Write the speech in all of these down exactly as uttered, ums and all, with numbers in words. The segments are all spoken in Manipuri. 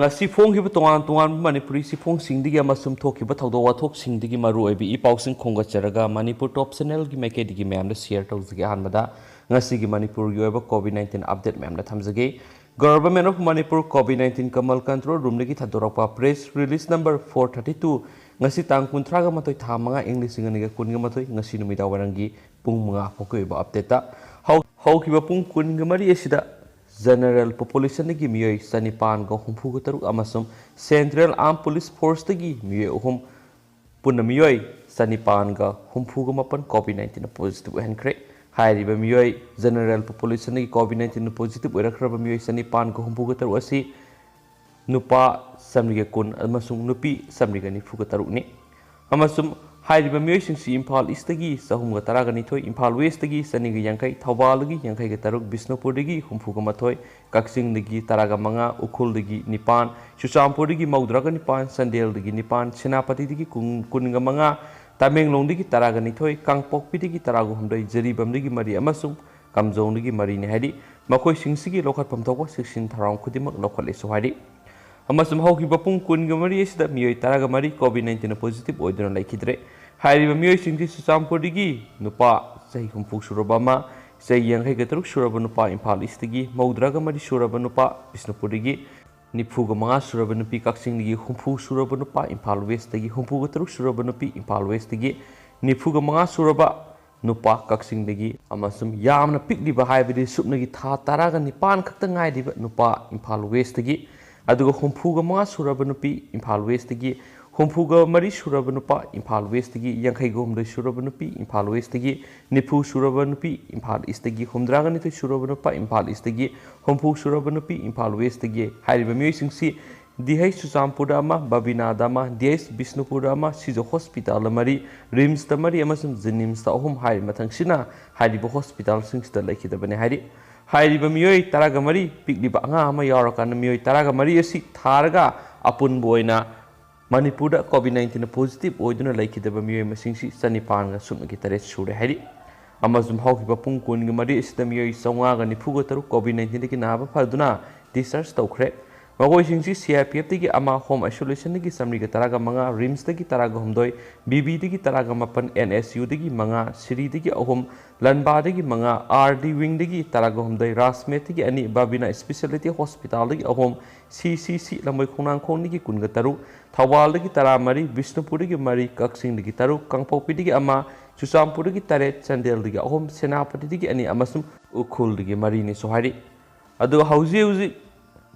ꯉꯁꯤ ꯐꯣꯡꯈꯤꯕ ꯇꯣꯉꯥꯟ ꯇꯣꯉꯥꯟꯕ ꯃꯅꯤꯄꯨꯔꯤ ꯆꯦꯐꯣꯡꯁꯤꯡꯗꯒꯤ ꯑꯃꯁꯨꯡ ꯊꯣꯛꯈꯤꯕ ꯊꯧꯗꯣꯛ ꯋꯥꯊꯣꯛꯁꯤꯡꯗꯒꯤ ꯃꯔꯨꯑꯣꯏꯕ ꯏ ꯄꯥꯎꯁꯤꯡ ꯈꯣꯝꯒꯠꯆꯔꯒ ꯃꯅꯤꯄꯨꯔ ꯇꯣꯞ ꯆꯦꯅꯦꯜꯒꯤ ꯃꯥꯏꯀꯩꯗꯒꯤ ꯃꯌꯥꯝꯗ ꯁꯤꯌꯔ ꯇꯧꯖꯒꯦ꯫ ꯑꯍꯥꯟꯕꯗ ꯉꯁꯤꯒꯤ ꯃꯅꯤꯄꯨꯔꯒꯤ ꯑꯣꯏꯕ ꯀꯣꯚꯤꯗ ꯅꯥꯏꯟꯇꯤꯟ ꯑꯞꯗꯦꯠ ꯃꯌꯥꯝꯗ ꯊꯝꯖꯒꯦ꯫ Government of Manipur COVID nineteen ꯀꯃꯜ ꯀꯟꯇ꯭ꯔꯣꯜ ꯔꯨꯝꯗꯒꯤ ꯊꯥꯗꯣꯔꯛꯄ press release number for thirty two, ꯉꯁꯤ ꯇꯥꯡ ꯀꯨꯟꯊ꯭ꯔꯥꯒ ꯃꯥꯊꯣꯏ, ꯊꯥ ꯃꯉꯥ, ꯏꯪ ꯂꯤꯁꯤꯡ ꯑꯅꯤꯒ ꯀꯨꯟꯒ ꯃꯥꯊꯣꯏ, ꯉꯁꯤ ꯅꯨꯃꯤꯗꯥꯡ ꯋꯥꯏꯔꯝꯒꯤ ꯄꯨꯡ ꯃꯉꯥ ꯐꯥꯎꯒꯤ ꯑꯣꯏꯕ ꯑꯞꯗꯦꯠꯇ ꯍꯧ-, ꯍꯧꯈꯤꯕ ꯄꯨꯡ ꯀꯨꯟꯒ ꯃꯔꯤ ꯑꯁꯤꯗ ꯖꯦꯅꯔꯦꯜ ꯄꯣꯄꯨꯂꯦꯁꯟꯗꯒꯤ ꯃꯤꯑꯣꯏ ꯆꯅꯤꯄꯥꯟꯒ ꯍꯨꯝꯐꯨꯒ ꯇꯔꯨꯛ ꯑꯃꯁꯨꯡ ꯁꯦꯟꯇ꯭ꯔꯦꯜ ꯑꯥꯔꯝ ꯄꯨꯂꯤꯁ ꯐꯣꯔꯁꯇꯒꯤ ꯃꯤꯑꯣꯏ ꯑꯍꯨꯝ, ꯄꯨꯟꯅ ꯃꯤꯑꯣꯏ ꯆꯅꯤꯄꯥꯟꯒ ꯍꯨꯝꯐꯨꯒ ꯃꯥꯄꯟ ꯀꯣꯚꯤꯗ ꯅꯥꯏꯟꯇꯤꯟꯅ ꯄꯣꯖꯤꯇꯤꯚ ꯑꯣꯏꯍꯟꯈ꯭ꯔꯦ꯫ ꯍꯥꯏꯔꯤꯕ ꯃꯤꯑꯣꯏ ꯖꯦꯅꯔꯦꯜ ꯄꯣꯄꯨꯂꯦꯁꯟꯗꯒꯤ ꯀꯣꯚꯤꯗ ꯅꯥꯏꯟꯇꯤꯟꯅ ꯄꯣꯖꯤꯇꯤꯚ ꯑꯣꯏꯔꯛꯈ꯭ꯔꯕ ꯃꯤꯑꯣꯏ ꯆꯅꯤꯄꯥꯟꯒ ꯍꯨꯝꯐꯨꯒ ꯇꯔꯨꯛ ꯑꯁꯤ ꯅꯨꯄꯥ ꯆꯥꯃꯔꯤꯒ ꯀꯨꯟ ꯑꯃꯁꯨꯡ ꯅꯨꯄꯤ ꯆꯥꯃꯔꯤꯒ ꯅꯤꯐꯨꯒ ꯇꯔꯨꯛꯅꯤ꯫ ꯑꯃꯁꯨꯡ ꯍꯥꯏꯔꯤꯕ ꯃꯤꯑꯣꯏꯁꯤꯡꯁꯤ ꯏꯝꯐꯥꯜ ꯏꯁꯇꯒꯤ ꯆꯍꯨꯝꯒ ꯇꯔꯥꯒ ꯅꯤꯊꯣꯏ, ꯏꯝꯐꯥꯜ ꯋꯦꯁꯇꯒꯤ ꯆꯅꯤꯒ ꯌꯥꯡꯈꯩ, ꯊꯧꯕꯥꯜꯗꯒꯤ ꯌꯥꯡꯈꯩꯒ ꯇꯔꯨꯛ, ꯕꯤꯁꯅꯨꯄꯨꯔꯗꯒꯤ ꯍꯨꯝꯐꯨꯒ ꯃꯥꯊꯣꯏ, ꯀꯛꯆꯤꯡꯗꯒꯤ ꯇꯔꯥꯒ ꯃꯉꯥ, ꯎꯈ꯭ꯔꯨꯜꯗꯒꯤ ꯅꯤꯄꯥꯟ, ꯆꯨꯔꯆꯥꯟꯄꯨꯔꯗꯒꯤ ꯃꯧꯗ꯭ꯔꯥꯒ ꯅꯤꯄꯥꯟ, ꯆꯥꯟꯗꯦꯜꯗꯒꯤ ꯅꯤꯄꯥꯟ, ꯁꯦꯅꯥꯄꯇꯤꯗꯒꯤ ꯀꯨꯟ, ꯀꯨꯟꯒ ꯃꯉꯥ, ꯇꯃꯦꯡꯂꯣꯡꯗꯒꯤ ꯇꯔꯥꯒ ꯅꯤꯊꯣꯏ, ꯀꯥꯡꯄꯣꯛꯄꯤꯗꯒꯤ ꯇꯔꯥꯒ ꯍꯨꯝꯗꯣꯏ, ꯖꯤꯔꯤꯕꯥꯝꯗꯒꯤ ꯃꯔꯤ ꯑꯃꯁꯨꯡ ꯀꯥꯝꯖꯣꯡꯗꯒꯤ ꯃꯔꯤꯅꯤ ꯍꯥꯏꯔꯤ꯫ ꯃꯈꯣꯏꯁꯤꯡꯁꯤꯒꯤ ꯂꯧꯈꯠꯐꯝ ꯊꯣꯛꯄ ꯆꯦꯛꯁꯤꯟ ꯊꯧꯔꯥꯡ ꯈꯨꯗꯤꯡꯃꯛ ꯂꯧꯈꯠꯂꯦꯁꯨ ꯍꯥꯏꯔꯤ꯫ ꯑꯃꯁꯨꯡ ꯍꯧꯈꯤꯕ ꯄꯨꯡ ꯀꯨꯟꯒ ꯃꯔꯤ ꯑꯁꯤꯗ ꯃꯤꯑꯣꯏ ꯇꯔꯥꯒ ꯃꯔꯤ ꯀꯣꯚꯤꯗ ꯅꯥꯏꯟꯇꯤꯟꯅ ꯄꯣꯖꯤꯇꯤꯚ ꯑꯣꯏꯗꯨꯅ ꯂꯩꯈꯤꯗ꯭ꯔꯦ꯫ ꯍꯥꯏꯔꯤꯕ ꯃꯤꯑꯣꯏꯁꯤꯡꯁꯤ ꯆꯨꯔꯆꯥꯟꯄꯨꯔꯗꯒꯤ ꯅꯨꯄꯥ ꯆꯍꯤ ꯍꯨꯝꯐꯨ ꯁꯨꯔꯕ ꯑꯃ, ꯆꯍꯤ ꯌꯥꯡꯈꯩꯒ ꯇꯔꯨꯛ ꯁꯨꯔꯕ ꯅꯨꯄꯥ ꯏꯝꯐꯥꯜ ꯏꯁꯇꯒꯤ, ꯃꯧꯗ꯭ꯔꯥꯒ ꯃꯔꯤ ꯁꯨꯔꯕ ꯅꯨꯄꯥ ꯕꯤꯁꯅꯨꯄꯨꯔꯗꯒꯤ, ꯅꯤꯐꯨꯒ ꯃꯉꯥ ꯁꯨꯔꯕ ꯅꯨꯄꯤ ꯀꯛꯆꯤꯡꯗꯒꯤ, ꯍꯨꯝꯐꯨ ꯁꯨꯔꯕ ꯅꯨꯄꯥ ꯏꯝꯐꯥꯜ ꯋꯦꯁꯇꯒꯤ, ꯍꯨꯝꯐꯨꯒ ꯇꯔꯨꯛ ꯁꯨꯔꯕ ꯅꯨꯄꯤ ꯏꯝꯐꯥꯜ ꯋꯦꯁꯇꯒꯤ, ꯅꯤꯐꯨꯒ ꯃꯉꯥ ꯁꯨꯔꯕ ꯅꯨꯄꯥ ꯀꯛꯆꯤꯡꯗꯒꯤ, ꯑꯃꯁꯨꯡ ꯌꯥꯝꯅ ꯄꯤꯛꯂꯤꯕ ꯍꯥꯏꯕꯗꯤ ꯁꯨꯞꯅꯒꯤ ꯊꯥ ꯇꯔꯥꯒ ꯅꯤꯄꯥꯟ ꯈꯛꯇ ꯉꯥꯏꯔꯤꯕ ꯅꯨꯄꯥ ꯏꯝꯐꯥꯜ ꯋꯦꯁꯇꯒꯤ, ꯑꯗꯨꯒ ꯍꯨꯝꯐꯨꯒ ꯃꯉꯥ ꯁꯨꯔꯕ ꯅꯨꯄꯤ ꯏꯝꯐꯥꯜ ꯋꯦꯁꯇꯒꯤ, ꯍꯨꯝꯐꯨꯒ ꯃꯔꯤ ꯁꯨꯔꯕ ꯅꯨꯄꯥ ꯏꯝꯐꯥꯜ ꯋꯦꯁꯇꯒꯤ, ꯌꯥꯡꯈꯩꯒ ꯍꯨꯝꯗꯣꯏ ꯁꯨꯔꯕ ꯅꯨꯄꯤ ꯏꯝꯐꯥꯜ ꯋꯦꯁꯇꯒꯤ, ꯅꯤꯐꯨ ꯁꯨꯔꯕ ꯅꯨꯄꯤ ꯏꯝꯐꯥꯜ ꯏꯁꯇꯒꯤ, ꯍꯨꯝꯗ꯭ꯔꯥꯒ ꯅꯤꯊꯣꯏ ꯁꯨꯔꯕ ꯅꯨꯄꯥ ꯏꯝꯐꯥꯜ ꯏꯁꯇꯒꯤ, ꯍꯨꯝꯐꯨ ꯁꯨꯔꯕ ꯅꯨꯄꯤ ꯏꯝꯐꯥꯜ ꯋꯦꯁꯇꯒꯤ꯫ ꯍꯥꯏꯔꯤꯕ ꯃꯤꯑꯣꯏꯁꯤꯡꯁꯤ ꯗꯤ ꯑꯩꯆ ꯆꯨꯔꯆꯥꯟꯄꯨꯔꯗ ꯑꯃ, ꯕꯕꯤꯅꯥꯗ ꯑꯃ, ꯗꯤ ꯑꯩꯆ ꯕꯤꯁꯅꯨꯄꯨꯔꯗ ꯑꯃ, ꯁꯤꯖ ꯍꯣꯁꯄꯤꯇꯥꯜꯗ ꯃꯔꯤ, ꯔꯤꯝꯁꯇ ꯃꯔꯤ ꯑꯃꯁꯨꯡ ꯖꯦꯅꯤꯝꯁꯇ ꯑꯍꯨꯝ ꯍꯥꯏꯔꯤꯕ ꯃꯊꯪꯁꯤꯅ ꯍꯥꯏꯔꯤꯕ ꯍꯣꯁꯄꯤꯇꯥꯜꯁꯤꯡꯁꯤꯗ ꯂꯩꯈꯤꯗꯕꯅꯤ ꯍꯥꯏꯔꯤ꯫ ꯍꯥꯏꯔꯤꯕ ꯃꯤꯑꯣꯏ ꯇꯔꯥꯒ ꯃꯔꯤ, ꯄꯤꯛꯂꯤꯕ ꯑꯉꯥꯡ ꯑꯃ ꯌꯥꯎꯔꯀꯥꯟꯗ ꯃꯤꯑꯣꯏ ꯇꯔꯥꯒ ꯃꯔꯤ ꯑꯁꯤ ꯊꯥꯔꯒ ꯑꯄꯨꯟꯕ ꯑꯣꯏꯅ ꯃꯅꯤꯄꯨꯔꯗ ꯀꯣꯚꯤꯗ ꯅꯥꯏꯟꯇꯤꯟꯅ ꯄꯣꯖꯤꯇꯤꯚ ꯑꯣꯏꯗꯨꯅ ꯂꯩꯈꯤꯗꯕ ꯃꯤꯑꯣꯏ ꯃꯁꯤꯡꯁꯤ ꯆꯅꯤꯄꯥꯟꯒ ꯁꯨꯞꯅꯒꯤ ꯇꯔꯦꯠ ꯁꯨꯔꯦ ꯍꯥꯏꯔꯤ꯫ ꯑꯃꯁꯨꯡ ꯍꯧꯈꯤꯕ ꯄꯨꯡ ꯀꯨꯟꯒ ꯃꯔꯤ ꯑꯁꯤꯗ ꯃꯤꯑꯣꯏ ꯆꯥꯝꯃꯉꯥꯒ ꯅꯤꯐꯨꯒ ꯇꯔꯨꯛ ꯀꯣꯚꯤꯗ ꯅꯥꯏꯟꯇꯤꯟꯗꯒꯤ ꯅꯥꯕ ꯐꯗꯨꯅ ꯗꯤꯁꯆꯥꯔꯖ ꯇꯧꯈ꯭ꯔꯦ꯫ ꯃꯈꯣꯏꯁꯤꯡꯁꯤ ꯁꯤ ꯑꯥꯏ ꯄꯤ ꯑꯦꯐꯇꯒꯤ ꯑꯃ, ꯍꯣꯝ ꯑꯥꯏꯁꯣꯂꯦꯁꯟꯗꯒꯤ ꯆꯥꯃꯔꯤꯒ ꯇꯔꯥꯒ ꯃꯉꯥ, ꯔꯤꯝꯁꯇꯒꯤ ꯇꯔꯥꯒ ꯍꯨꯝꯗꯣꯏ, ꯕꯤ ꯕꯤꯗꯒꯤ ꯇꯔꯥꯒ ꯃꯥꯄꯟ, ꯑꯦꯟ ꯑꯦꯁ ꯌꯨꯗꯒꯤ ꯃꯉꯥ, ꯁꯤꯔꯤꯗꯒꯤ ꯑꯍꯨꯝ, ꯂꯟꯕꯥꯗꯒꯤ ꯃꯉꯥ, ꯑꯥꯔ ꯗꯤ ꯋꯤꯡꯗꯒꯤ ꯇꯔꯥꯒ ꯍꯨꯝꯗꯣꯏ, ꯔꯥꯖꯃꯦꯠꯇꯒꯤ ꯑꯅꯤ, ꯕꯥꯕꯤꯅꯥ ꯏꯁꯄꯤꯁꯦꯂꯤꯇꯤ ꯍꯣꯁꯄꯤꯇꯥꯜꯗꯒꯤ ꯑꯍꯨꯝ, ꯁꯤ ꯁꯤ ꯁꯤ ꯂꯝꯕꯣꯏ ꯈꯣꯡꯅꯥꯡꯈꯣꯡꯗꯒꯤ ꯀꯨꯟꯒ ꯇꯔꯨꯛ, ꯊꯧꯕꯥꯜꯗꯒꯤ ꯇꯔꯥꯃꯔꯤ, ꯕꯤꯁꯅꯨꯄꯨꯔꯗꯒꯤ ꯃꯔꯤ, ꯀꯛꯆꯤꯡꯗꯒꯤ ꯇꯔꯨꯛ, ꯀꯥꯡꯄꯣꯛꯄꯤꯗꯒꯤ ꯑꯃ, ꯆꯨꯔꯆꯥꯟꯄꯨꯔꯗꯒꯤ ꯇꯔꯦꯠ, ꯆꯥꯟꯗꯦꯜꯗꯒꯤ ꯑꯍꯨꯝ, ꯁꯦꯅꯥꯄꯇꯤꯗꯒꯤ ꯑꯅꯤ ꯑꯃꯁꯨꯡ ꯎꯈ꯭ꯔꯨꯜꯗꯒꯤ ꯃꯔꯤꯅꯤꯁꯨ ꯍꯥꯏꯔꯤ꯫ ꯑꯗꯨꯒ ꯍꯧꯖꯤꯛ ꯍꯧꯖꯤꯛ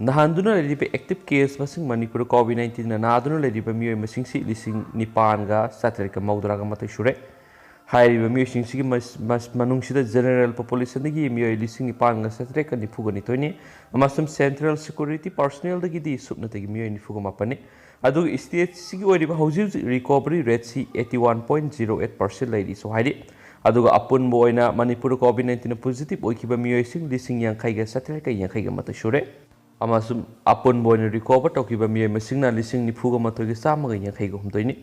ꯅꯥꯍꯟꯗꯨꯅ ꯂꯩꯔꯤꯕ ꯑꯦꯛꯇꯤꯚ ꯀꯦꯁ ꯃꯁꯤꯡ, ꯃꯅꯤꯄꯨꯔꯗ ꯀꯣꯚꯤꯗ ꯅꯥꯏꯟꯇꯤꯟꯅ ꯅꯥꯗꯨꯅ ꯂꯩꯔꯤꯕ ꯃꯤꯑꯣꯏ ꯃꯁꯤꯡꯁꯤ ꯂꯤꯁꯤꯡ ꯅꯤꯄꯥꯟꯒ ꯆꯥꯇ꯭ꯔꯦꯠꯀ ꯃꯧꯗ꯭ꯔꯥꯒ ꯃꯥꯊꯣꯏ ꯁꯨꯔꯦ꯫ ꯍꯥꯏꯔꯤꯕ ꯃꯤꯑꯣꯏꯁꯤꯡꯁꯤꯒꯤ ꯃꯁ-, ꯃꯁ-, ꯃꯅꯨꯡꯁꯤꯗ ꯖꯦꯅꯔꯦꯜ ꯄꯣꯄꯨꯂꯦꯁꯟꯗꯒꯤ ꯃꯤꯑꯣꯏ ꯂꯤꯁꯤꯡ ꯅꯤꯄꯥꯟꯒ ꯆꯥꯇ꯭ꯔꯦꯠꯀ ꯅꯤꯐꯨꯒ ꯅꯤꯊꯣꯏꯅꯤ, ꯑꯃꯁꯨꯡ ꯁꯦꯟꯇ꯭ꯔꯦꯜ ꯁꯦꯀ꯭ꯌꯨꯔꯤꯇꯤ ꯄꯥꯔꯁꯣꯅꯦꯜꯗꯒꯤꯗꯤ ꯁꯨꯞꯅꯇꯒꯤ ꯃꯤꯑꯣꯏ ꯅꯤꯐꯨꯒ ꯃꯥꯄꯟꯅꯤ꯫ ꯑꯗꯨꯒ ꯁ꯭ꯇꯦꯠꯁꯤꯒꯤ ꯑꯣꯏꯔꯤꯕ ꯍꯧꯖꯤꯛ ꯍꯧꯖꯤꯛ ꯔꯤꯀꯣꯚꯔꯤ ꯔꯦꯠꯁꯤ eighty one point zero eight percent ꯂꯩꯔꯤꯁꯨ ꯍꯥꯏꯔꯤ꯫ ꯑꯗꯨꯒ ꯑꯄꯨꯟꯕ ꯑꯣꯏꯅ ꯃꯅꯤꯄꯨꯔꯗ ꯀꯣꯚꯤꯗ ꯅꯥꯏꯟꯇꯤꯟꯅ ꯄꯣꯖꯤꯇꯤꯚ ꯑꯣꯏꯈꯤꯕ ꯃꯤꯑꯣꯏꯁꯤꯡ ꯂꯤꯁꯤꯡ ꯌꯥꯡꯈꯩꯒ ꯆꯥꯇ꯭ꯔꯦꯠꯀ ꯌꯥꯡꯈꯩꯒ ꯃꯥꯊꯣꯏ ꯁꯨꯔꯦ꯫ ꯑꯃꯁꯨꯡ ꯑꯄꯨꯟꯕ ꯑꯣꯏꯅ ꯔꯤꯀꯣꯚꯔ ꯇꯧꯈꯤꯕ ꯃꯤꯑꯣꯏ ꯃꯁꯤꯡꯅ ꯂꯤꯁꯤꯡ ꯅꯤꯐꯨꯒ ꯃꯥꯊꯣꯏꯒ ꯆꯥꯝꯃꯒ ꯌꯥꯡꯈꯩꯒ ꯍꯨꯝꯗꯣꯏꯅꯤ꯫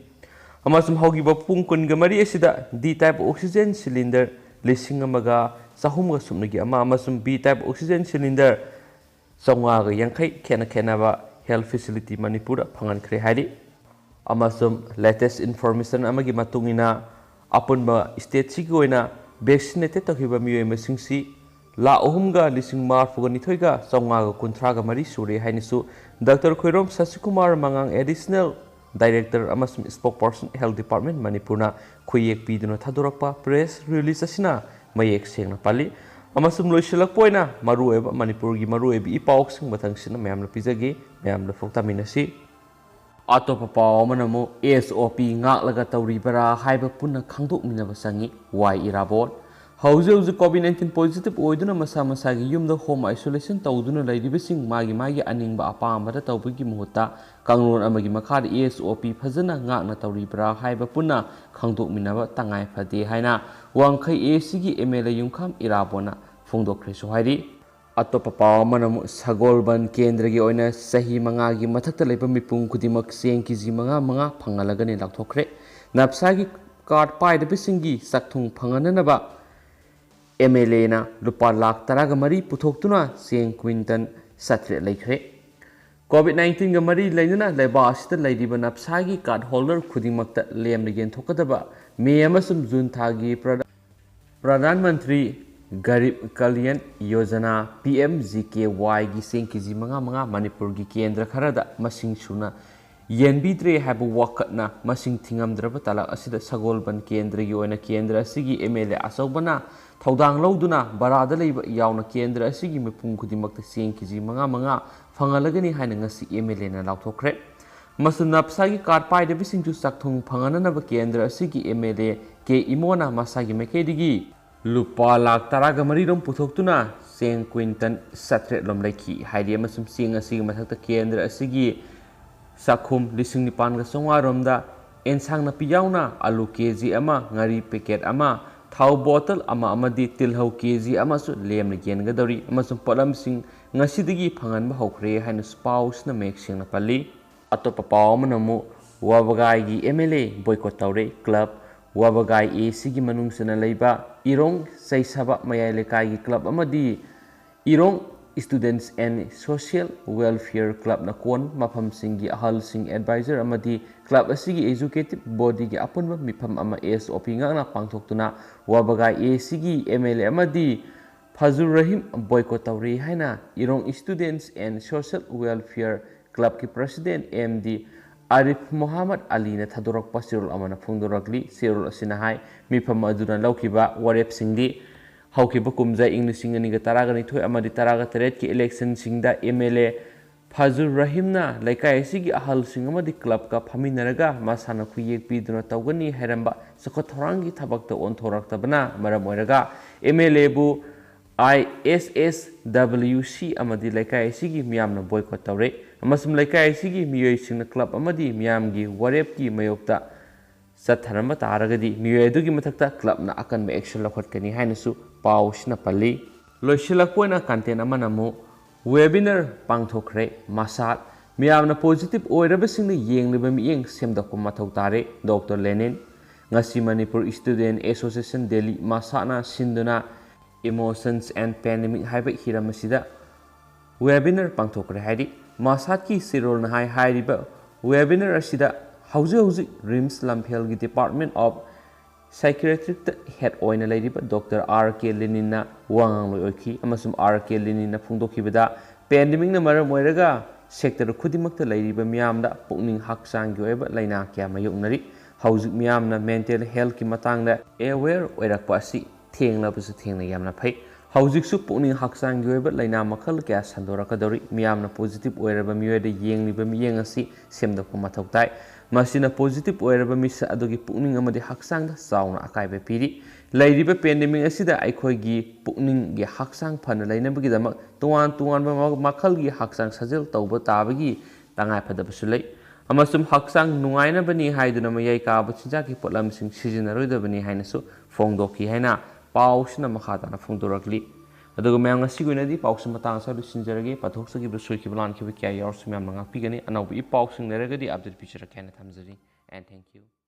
ꯑꯃꯁꯨꯡ ꯍꯧꯈꯤꯕ ꯄꯨꯡ ꯀꯨꯟꯒ ꯃꯔꯤ ꯑꯁꯤꯗ ꯗꯤ ꯇꯥꯏꯞ ꯑꯣꯛꯁꯤꯖꯦꯟ ꯁꯤꯂꯤꯟꯗꯔ ꯂꯤꯁꯤꯡ ꯑꯃꯒ ꯆꯍꯨꯝꯒ ꯁꯨꯞꯅꯒꯤ ꯑꯃ ꯑꯃꯁꯨꯡ ꯕꯤ ꯇꯥꯏꯞ ꯑꯣꯛꯁꯤꯖꯦꯟ ꯁꯤꯂꯤꯟꯗꯔ ꯆꯥꯝꯃꯉꯥꯒ ꯌꯥꯡꯈꯩ ꯈꯦꯠꯅ ꯈꯦꯠꯅꯕ ꯍꯦꯜꯊ ꯐꯦꯁꯤꯂꯤꯇꯤ ꯃꯅꯤꯄꯨꯔꯗ ꯐꯪꯍꯟꯈ꯭ꯔꯦ ꯍꯥꯏꯔꯤ꯫ ꯑꯃꯁꯨꯡ ꯂꯦꯇꯦꯁ ꯏꯟꯐꯣꯔꯃꯦꯁꯟ ꯑꯃꯒꯤ ꯃꯇꯨꯡ ꯏꯟꯅ, ꯑꯄꯨꯟꯕ ꯁ꯭ꯇꯦꯠꯁꯤꯒꯤ ꯑꯣꯏꯅ ꯚꯦꯛꯁꯤꯅꯦꯇꯦꯗ ꯇꯧꯈꯤꯕ ꯃꯤꯑꯣꯏ ꯃꯁꯤꯡꯁꯤ ꯂꯥꯈ ꯑꯍꯨꯝꯒ ꯂꯤꯁꯤꯡ ꯃꯔꯤꯐꯨꯒ ꯅꯤꯊꯣꯏꯒ ꯆꯥꯝꯃꯉꯥꯒ ꯀꯨꯟꯊ꯭ꯔꯥꯒ ꯃꯔꯤ ꯁꯨꯔꯦ ꯍꯥꯏꯅꯁꯨ ꯗꯥꯛꯇꯔ ꯈꯣꯏꯔꯣꯝ ꯁꯁꯤꯀꯨꯃꯥꯔ ꯃꯉꯥꯡ, ꯑꯦꯗꯤꯁꯅꯦꯜ ꯗꯥꯏꯔꯦꯛꯇꯔ ꯑꯃꯁꯨꯡ ꯁ꯭ꯄꯣꯛꯄꯔꯁꯟ, ꯍꯦꯜꯊ ꯗꯤꯄꯥꯔꯠꯃꯦꯟ ꯃꯅꯤꯄꯨꯔꯅ ꯈꯨꯌꯦꯛ ꯄꯤꯗꯨꯅ ꯊꯥꯗꯣꯔꯛꯄ ꯄ꯭ꯔꯦꯁ ꯔꯤꯂꯤꯖ ꯑꯁꯤꯅ ꯃꯌꯦꯛ ꯁꯦꯡꯅ ꯄꯜꯂꯤ꯫ ꯑꯃꯁꯨꯡ ꯂꯣꯏꯁꯤꯜꯂꯛꯄ ꯑꯣꯏꯅ ꯃꯔꯨꯑꯣꯏꯕ, ꯃꯅꯤꯄꯨꯔꯒꯤ ꯃꯔꯨꯑꯣꯏꯕ ꯏ ꯄꯥꯎꯁꯤꯡ ꯃꯊꯪꯁꯤꯠꯅ ꯃꯌꯥꯝꯅ ꯄꯤꯖꯒꯦ꯫ ꯃꯌꯥꯝꯗ ꯐꯣꯡ ꯇꯥꯃꯤꯟꯅꯁꯤ꯫ ꯑꯇꯣꯞꯄ ꯄꯥꯎ ꯑꯃꯅ ꯑꯃꯨꯛ ꯑꯦꯁ ꯑꯣ ꯄꯤ ꯉꯥꯛꯂꯒ ꯇꯧꯔꯤꯕꯔꯥ ꯍꯥꯏꯕ ꯄꯨꯟꯅ ꯈꯪꯗꯣꯛꯃꯤꯟꯅꯕ ꯆꯪꯏ꯫ ꯋꯥꯏ ꯏꯔꯥꯕꯣꯠ꯫ ꯍꯧꯖꯤꯛ ꯍꯧꯖꯤꯛ ꯀꯣꯚꯤꯗ ꯅꯥꯏꯟꯇꯤꯟ ꯄꯣꯖꯤꯇꯤꯚ ꯑꯣꯏꯗꯨꯅ ꯃꯁꯥ ꯃꯁꯥꯒꯤ ꯌꯨꯝꯗ ꯍꯣꯝ ꯑꯥꯏꯁꯣꯂꯦꯁꯟ ꯇꯧꯗꯨꯅ ꯂꯩꯔꯤꯕꯁꯤꯡ ꯃꯥꯒꯤ ꯃꯥꯒꯤ ꯑꯅꯤꯡꯕ ꯑꯄꯥꯝꯕꯗ ꯇꯧꯕꯒꯤ ꯃꯍꯨꯠꯇ ꯀꯥꯡꯂꯣꯟ ꯑꯃꯒꯤ ꯃꯈꯥꯗ ꯑꯦꯁ ꯑꯣ ꯄꯤ ꯐꯖꯅ ꯉꯥꯛꯅ ꯇꯧꯔꯤꯕ꯭ꯔꯥ ꯍꯥꯏꯕ ꯄꯨꯟꯅ ꯈꯪꯗꯣꯛꯃꯤꯟꯅꯕ ꯇꯉꯥꯏ ꯐꯗꯦ ꯍꯥꯏꯅ ꯋꯥꯡꯈꯩ ꯑꯦ ꯁꯤꯒꯤ ꯑꯦꯝ ꯑꯦꯜ ꯑꯦ ꯌꯨꯝꯈꯥꯝ ꯏꯔꯥꯕꯣꯠꯅ ꯐꯣꯡꯗꯣꯛꯈ꯭ꯔꯦꯁꯨ ꯍꯥꯏꯔꯤ꯫ ꯑꯇꯣꯞꯄ ꯄꯥꯎ ꯑꯃꯅ ꯑꯃꯨꯛ ꯁꯒꯣꯜꯕꯟ ꯀꯦꯟꯗ꯭ꯔꯒꯤ ꯑꯣꯏꯅ ꯆꯍꯤ ꯃꯉꯥꯒꯤ ꯃꯊꯛꯇ ꯂꯩꯕ ꯃꯤꯄꯨꯝ ꯈꯨꯗꯤꯡꯃꯛ ꯆꯦꯡ ꯀꯦ ꯖꯤ ꯃꯉꯥ ꯃꯉꯥ ꯐꯪꯍꯜꯂꯒꯅꯤ ꯂꯥꯎꯊꯣꯛꯈ꯭ꯔꯦ꯫ ꯅꯞꯁꯥꯒꯤ ꯀꯥꯔꯗ ꯄꯥꯏꯗꯕꯁꯤꯡꯒꯤ ꯆꯥꯛꯊꯨꯡ ꯐꯪꯍꯟꯅꯅꯕ ꯑꯦꯝ ꯑꯦꯜ ꯑꯦꯅ ꯂꯨꯄꯥ ꯂꯥꯈ ꯇꯔꯥꯒ ꯃꯔꯤ ꯄꯨꯊꯣꯛꯇꯨꯅ ꯆꯦꯡ ꯀ꯭ꯋꯤꯟꯇꯜ ꯆꯥꯇ꯭ꯔꯦꯠ ꯂꯩꯈ꯭ꯔꯦ꯫ ꯀꯣꯚꯤꯗ ꯅꯥꯏꯟꯇꯤꯟꯒ ꯃꯔꯤ ꯂꯩꯅꯅ ꯂꯩꯕꯥꯛ ꯑꯁꯤꯗ ꯂꯩꯔꯤꯕ ꯅꯞꯁꯥꯒꯤ ꯀꯥꯔꯗ ꯍꯣꯜꯗꯔ ꯈꯨꯗꯤꯡꯃꯛꯇ ꯂꯦꯝꯅ ꯌꯦꯟꯊꯣꯛꯀꯗꯕ ꯃꯦ ꯑꯃꯁꯨꯡ ꯖꯨꯟ ꯊꯥꯒꯤ Pradhan Mantri Garib Kalyan Yojana, P M G K ꯋꯥꯏꯒꯤ ꯆꯦꯡ ꯀꯦ ꯖꯤ ꯃꯉꯥ ꯃꯉꯥ ꯃꯅꯤꯄꯨꯔꯒꯤ ꯀꯦꯟꯗ꯭ꯔ ꯈꯔꯗ ꯃꯁꯤꯡ ꯁꯨꯅ ꯌꯦꯟꯕꯤꯗ꯭ꯔꯦ ꯍꯥꯏꯕ ꯋꯥꯀꯠꯅ ꯃꯁꯤꯡ ꯊꯤꯉꯝꯗ꯭ꯔꯕ ꯇꯥꯂꯛ ꯑꯁꯤꯗ ꯁꯒꯣꯜꯕꯟ ꯀꯦꯟꯗ꯭ꯔꯒꯤ ꯑꯣꯏꯅ ꯀꯦꯟꯗ꯭ꯔ ꯑꯁꯤꯒꯤ ꯑꯦꯝ ꯑꯦꯜ ꯑꯦ ꯑꯆꯧꯕꯅ ꯊꯧꯗꯥꯡ ꯂꯧꯗꯨꯅ ꯕꯔꯥꯗ ꯂꯩꯕ ꯌꯥꯎꯅ ꯀꯦꯟꯗ꯭ꯔ ꯑꯁꯤꯒꯤ ꯃꯤꯄꯨꯝ ꯈꯨꯗꯤꯡꯃꯛꯇ ꯆꯦꯡ ꯀꯦ ꯖꯤ ꯃꯉꯥ ꯃꯉꯥ ꯐꯪꯍꯜꯂꯒꯅꯤ ꯍꯥꯏꯅ ꯉꯁꯤ ꯑꯦꯝ ꯑꯦꯜ ꯑꯦꯅ ꯂꯥꯎꯊꯣꯛꯈ꯭ꯔꯦ꯫ ꯃꯁꯨꯝꯅ ꯄꯩꯁꯥꯒꯤ ꯀꯥꯔꯗ ꯄꯥꯏꯗꯕꯁꯤꯡꯁꯨ ꯆꯥꯛꯊꯨꯡ ꯐꯪꯍꯟꯅꯅꯕ ꯀꯦꯟꯗ꯭ꯔ ꯑꯁꯤꯒꯤ ꯑꯦꯝ ꯑꯦꯜ ꯑꯦ ꯀꯦ ꯏꯃꯣꯅ ꯃꯁꯥꯒꯤ ꯃꯥꯏꯀꯩꯗꯒꯤ ꯂꯨꯄꯥ ꯂꯥꯈ ꯇꯔꯥꯒ ꯃꯔꯤ ꯔꯣꯝ ꯄꯨꯊꯣꯛꯇꯨꯅ ꯆꯦꯡ ꯀ꯭ꯋꯤꯟꯇꯜ ꯆꯥꯇ꯭ꯔꯦꯠ ꯂꯣꯝ ꯂꯩꯈꯤ ꯍꯥꯏꯔꯤ꯫ ꯑꯃꯁꯨꯡ ꯆꯦꯡ ꯑꯁꯤꯒꯤ ꯃꯊꯛꯇ ꯀꯦꯟꯗ꯭ꯔ ꯑꯁꯤꯒꯤ ꯆꯥꯛꯈꯨꯝ ꯂꯤꯁꯤꯡ ꯅꯤꯄꯥꯟꯒ ꯆꯥꯝꯃꯉꯥ ꯔꯣꯝꯗ ꯑꯦꯟꯁꯥꯡ ꯅꯥꯄꯤ ꯌꯥꯎꯅ ꯑꯂꯨ ꯀꯦ ꯖꯤ ꯑꯃ, ꯉꯥꯔꯤ ꯄꯦꯀꯦꯠ ꯑꯃ, ꯊꯥꯎ ꯕꯣꯇꯜ ꯑꯃ ꯑꯃꯗꯤ ꯇꯤꯜꯍꯧ ꯀꯦ ꯖꯤ ꯑꯃꯁꯨ ꯂꯦꯝꯅ ꯌꯦꯟꯒꯗꯧꯔꯤ꯫ ꯑꯃꯁꯨꯡ ꯄꯣꯠꯂꯝꯁꯤꯡ ꯉꯁꯤꯗꯒꯤ ꯐꯪꯍꯟꯕ ꯍꯧꯈ꯭ꯔꯦ ꯍꯥꯏꯅꯁꯨ ꯄꯥꯎꯁꯤꯅ ꯃꯌꯦꯛ ꯁꯦꯡꯅ ꯄꯜꯂꯤ꯫ ꯑꯇꯣꯞꯄ ꯄꯥꯎ ꯑꯃꯅ ꯑꯃꯨꯛ ꯋꯥꯕꯒꯥꯏꯒꯤ ꯑꯦꯝ ꯑꯦꯜ ꯑꯦ ꯕꯣꯏꯀꯣꯠ ꯇꯧꯔꯦ꯫ ꯀ꯭ꯂꯕ ꯋꯥꯕꯒꯥꯏ ꯑꯦ ꯁꯤꯒꯤ ꯃꯅꯨꯡ ꯆꯟꯅ ꯂꯩꯕ ꯏꯔꯣꯡ ꯆꯩꯁꯥꯕ ꯃꯌꯥꯏ ꯂꯩꯀꯥꯏꯒꯤ ꯀ꯭ꯂꯕ ꯑꯃꯗꯤ ꯏꯔꯣꯡ Students and Social Welfare Clubꯅ ꯀꯣꯟ ꯃꯐꯝꯁꯤꯡꯒꯤ ꯑꯍꯜꯁꯤꯡ, ꯑꯦꯗꯚꯥꯏꯖꯔ ꯑꯃꯗꯤ ꯀ꯭ꯂꯕ ꯑꯁꯤꯒꯤ ꯑꯦꯖꯨꯀꯦꯇꯤꯚ ꯕꯣꯗꯤꯒꯤ ꯑꯄꯨꯟꯕ ꯃꯤꯐꯝ ꯑꯃ ꯑꯦꯁ ꯑꯣ ꯄꯤ ꯉꯥꯛꯅ ꯄꯥꯡꯊꯣꯛꯇꯨꯅ ꯋꯥꯕꯒꯥꯏ ꯑꯦ ꯁꯤꯒꯤ ꯑꯦꯝ ꯑꯦꯜ ꯑꯦ ꯑꯃꯗꯤ ꯐꯖꯨꯔ ꯔꯍꯤꯝ ꯕꯣꯏꯀꯣꯠ ꯇꯧꯔꯦ ꯍꯥꯏꯅ Irong Students and Social Welfare Clubꯀꯤ president M D Arif Mohammad ꯑꯂꯤꯅ ꯊꯥꯗꯣꯔꯛꯄ ꯆꯦꯔꯣꯜ ꯑꯃꯅ ꯐꯣꯡꯗꯣꯔꯛꯂꯤ꯫ ꯆꯦꯔꯣꯜ ꯑꯁꯤꯅ ꯍꯥꯏ, ꯃꯤꯐꯝ ꯑꯗꯨꯅ ꯂꯧꯈꯤꯕ ꯋꯥꯔꯦꯞꯁꯤꯡꯗꯤ ꯍꯧꯈꯤꯕ ꯀꯨꯝꯖꯥ ꯏꯪ ꯂꯤꯁꯤꯡ ꯑꯅꯤꯒ ꯇꯔꯥꯒ ꯅꯤꯊꯣꯏ ꯑꯃꯗꯤ ꯇꯔꯥꯒ ꯇꯔꯦꯠꯀꯤ ꯏꯂꯦꯛꯁꯟꯁꯤꯡꯗ ꯑꯦꯝ ꯑꯦꯜ ꯑꯦ ꯐꯖꯨꯔ ꯔꯍꯤꯝꯅ ꯂꯩꯀꯥꯏ ꯑꯁꯤꯒꯤ ꯑꯍꯜꯁꯤꯡ ꯑꯃꯗꯤ ꯀ꯭ꯂꯕꯀ ꯐꯝꯃꯤꯟꯅꯔꯒ ꯃꯁꯥꯅ ꯈꯨꯌꯦꯛ ꯄꯤꯗꯨꯅ ꯇꯧꯒꯅꯤ ꯍꯥꯏꯔꯝꯕ ꯆꯥꯎꯈꯠ ꯊꯧꯔꯥꯡꯒꯤ ꯊꯕꯛꯇ ꯑꯣꯟꯊꯣꯔꯛꯇꯕꯅ ꯃꯔꯝ ꯑꯣꯏꯔꯒ ꯑꯦꯝ ꯑꯦꯜ ꯑꯦꯕꯨ ꯑꯥꯏ ꯑꯦꯁ ꯑꯦꯁ ꯗꯕ꯭ꯂꯤꯎ ꯁꯤ ꯑꯃꯗꯤ ꯂꯩꯀꯥꯏ ꯑꯁꯤꯒꯤ ꯃꯤꯌꯥꯝꯅ ꯕꯣꯏꯀꯣꯠ ꯇꯧꯔꯦ꯫ ꯑꯃꯁꯨꯡ ꯂꯩꯀꯥꯏ ꯑꯁꯤꯒꯤ ꯃꯤꯑꯣꯏꯁꯤꯡꯅ ꯀ꯭ꯂꯕ ꯑꯃꯗꯤ ꯃꯤꯌꯥꯝꯒꯤ ꯋꯥꯔꯦꯞꯀꯤ ꯃꯥꯌꯣꯛꯇ ꯆꯠꯊꯔꯝꯕ ꯇꯥꯔꯒꯗꯤ ꯃꯤꯑꯣꯏ ꯑꯗꯨꯒꯤ ꯃꯊꯛꯇ ꯀ꯭ꯂꯕꯅ ꯑꯀꯟꯕ ꯑꯦꯛꯁꯟ ꯂꯧꯈꯠꯀꯅꯤ ꯍꯥꯏꯅꯁꯨ ꯄꯥꯎ ꯑꯁꯤꯅ ꯄꯜꯂꯤ꯫ ꯂꯣꯏꯁꯤꯜꯂꯛꯄ ꯑꯣꯏꯅ ꯀꯟꯇꯦꯟ ꯑꯃꯅ ꯑꯃꯨꯛ ꯋꯦꯕꯤꯅꯔ ꯄꯥꯡꯊꯣꯛꯈ꯭ꯔꯦ꯫ ꯃꯁꯥꯠ ꯃꯤꯌꯥꯝꯅ ꯄꯣꯖꯤꯇꯤꯚ ꯑꯣꯏꯔꯕꯁꯤꯡꯅ ꯌꯦꯡꯂꯤꯕ ꯃꯤꯠꯌꯦꯡ ꯁꯦꯝꯗꯣꯛꯄ ꯃꯊꯧ ꯇꯥꯔꯦ꯫ ꯗꯣꯛꯇꯔ ꯂꯦꯅꯤꯟ꯫ ꯉꯁꯤ ꯃꯅꯤꯄꯨꯔ ꯁ꯭ꯇꯨꯗꯦꯟ ꯑꯦꯁꯣꯁꯤꯌꯦꯁꯟ ꯗꯦꯜꯂꯤ ꯃꯁꯥꯠꯅ ꯁꯤꯟꯗꯨꯅ Emotions and Pandemic ꯍꯥꯏꯕ ꯍꯤꯔꯝ ꯑꯁꯤꯗ ꯋꯦꯕꯤꯅꯔ ꯄꯥꯡꯊꯣꯛꯈ꯭ꯔꯦ ꯍꯥꯏꯔꯤ꯫ ꯃꯁꯥꯠꯀꯤ ꯁꯤꯔꯣꯜꯅ ꯍꯥꯏ, ꯍꯥꯏꯔꯤꯕ webinar ꯑꯁꯤꯗ ꯍꯧꯖꯤꯛ ꯍꯧꯖꯤꯛ ꯔꯤꯝꯁ ꯂꯝꯐꯦꯜꯒꯤ Department of Psychiatricꯇ head ꯑꯣꯏꯅ ꯂꯩꯔꯤꯕ ꯗꯣꯛꯇꯔ ꯑꯥꯔ ꯀꯦ ꯂꯦꯅꯤꯟꯅ ꯋꯥ ꯉꯥꯡꯂꯣꯏ ꯑꯣꯏꯈꯤ, ꯑꯃꯁꯨꯡ ꯑꯥꯔ ꯀꯦ ꯂꯦꯅꯤꯟꯅ ꯐꯣꯡꯗꯣꯛꯈꯤꯕꯗ, pandemicꯅ ꯃꯔꯝ ꯑꯣꯏꯔꯒ sector ꯈꯨꯗꯤꯡꯃꯛꯇ ꯂꯩꯔꯤꯕ ꯃꯤꯌꯥꯝꯗ ꯄꯨꯛꯅꯤꯡ ꯍꯛꯆꯥꯡꯒꯤ ꯑꯣꯏꯕ ꯂꯥꯏꯅꯥ ꯀꯌꯥ ꯃꯥꯌꯣꯛꯅꯔꯤ꯫ ꯍꯧꯖꯤꯛ ꯃꯤꯌꯥꯝꯅ mental healthꯀꯤ ꯃꯇꯥꯡꯗ aware ꯑꯣꯏꯔꯛꯄ ꯑꯁꯤ ꯊꯦꯡꯂꯕꯁꯨ ꯊꯦꯡꯅ ꯌꯥꯝꯅ ꯐꯩ꯫ ꯍꯧꯖꯤꯛꯁꯨ ꯄꯨꯛꯅꯤꯡ ꯍꯛꯆꯥꯡꯒꯤ ꯑꯣꯏꯕ ꯂꯥꯏꯅꯥ ꯃꯈꯜ ꯀꯌꯥ ꯁꯟꯗꯣꯔꯛꯀꯗꯧꯔꯤ꯫ ꯃꯤꯌꯥꯝꯅ positive ꯑꯣꯏꯔꯕ ꯃꯤꯑꯣꯏꯗ ꯌꯦꯡꯂꯤꯕ ꯃꯤꯠꯌꯦꯡ ꯑꯁꯤ ꯁꯦꯝꯗꯣꯛꯄ ꯃꯊꯧ ꯇꯥꯏ꯫ ꯃꯁꯤꯅ positive ꯑꯣꯏꯔꯕ ꯃꯤꯁꯛ ꯑꯗꯨꯒꯤ ꯄꯨꯛꯅꯤꯡ ꯑꯃꯗꯤ ꯍꯛꯆꯥꯡꯗ ꯆꯥꯎꯅ ꯑꯀꯥꯏꯕ ꯄꯤꯔꯤ꯫ ꯂꯩꯔꯤꯕ pandemic ꯑꯁꯤꯗ ꯑꯩꯈꯣꯏꯒꯤ ꯄꯨꯛꯅꯤꯡꯒꯤ ꯍꯛꯆꯥꯡ ꯐꯅ ꯂꯩꯅꯕꯒꯤꯗꯃꯛ ꯇꯣꯉꯥꯟ ꯇꯣꯉꯥꯟꯕ ꯃ-, ꯃꯈꯜꯒꯤ ꯍꯛꯆꯥꯡ ꯁꯥꯖꯦꯜ ꯇꯧꯕ ꯇꯥꯕꯒꯤ ꯇꯉꯥꯏꯐꯗꯕꯁꯨ ꯂꯩ꯫ ꯑꯃꯁꯨꯡ ꯍꯛꯆꯥꯡ ꯅꯨꯡꯉꯥꯏꯅꯕꯅꯤ ꯍꯥꯏꯗꯨꯅ ꯃꯌꯥꯏ ꯀꯥꯕ ꯆꯤꯟꯖꯥꯛꯀꯤ ꯄꯣꯠꯂꯝꯁꯤꯡ ꯁꯤꯖꯤꯟꯅꯔꯣꯏꯗꯕꯅꯤ ꯍꯥꯏꯅꯁꯨ ꯐꯣꯡꯗꯣꯛꯈꯤ ꯍꯥꯏꯅ ꯄꯥꯎꯁꯤꯅ ꯃꯈꯥ ꯇꯥꯅ ꯐꯣꯡꯗꯣꯔꯛꯂꯤ꯫ ꯑꯗꯨꯒ ꯃꯌꯥꯝ, ꯉꯁꯤꯒꯤ ꯑꯣꯏꯅꯗꯤ ꯄꯥꯎꯁꯤ ꯃꯇꯥꯡ ꯑꯁꯤꯗ ꯂꯣꯏꯁꯤꯟꯖꯔꯒꯦ꯫ ꯄꯥꯊꯣꯛꯆꯈꯤꯕ, ꯁꯣꯏꯈꯤꯕ, ꯂꯥꯟꯈꯤꯕ ꯀꯌꯥ ꯌꯥꯎꯔꯁꯨ ꯃꯌꯥꯝꯅ ꯉꯥꯛꯄꯤꯒꯅꯤ꯫ ꯑꯅꯧꯕ ꯏ ꯄꯥꯎꯁꯤꯡ ꯂꯩꯔꯒꯗꯤ update ꯄꯤꯖꯔꯛꯀꯦ ꯍꯥꯏꯅ ꯊꯝꯖꯔꯤ꯫ And thank you.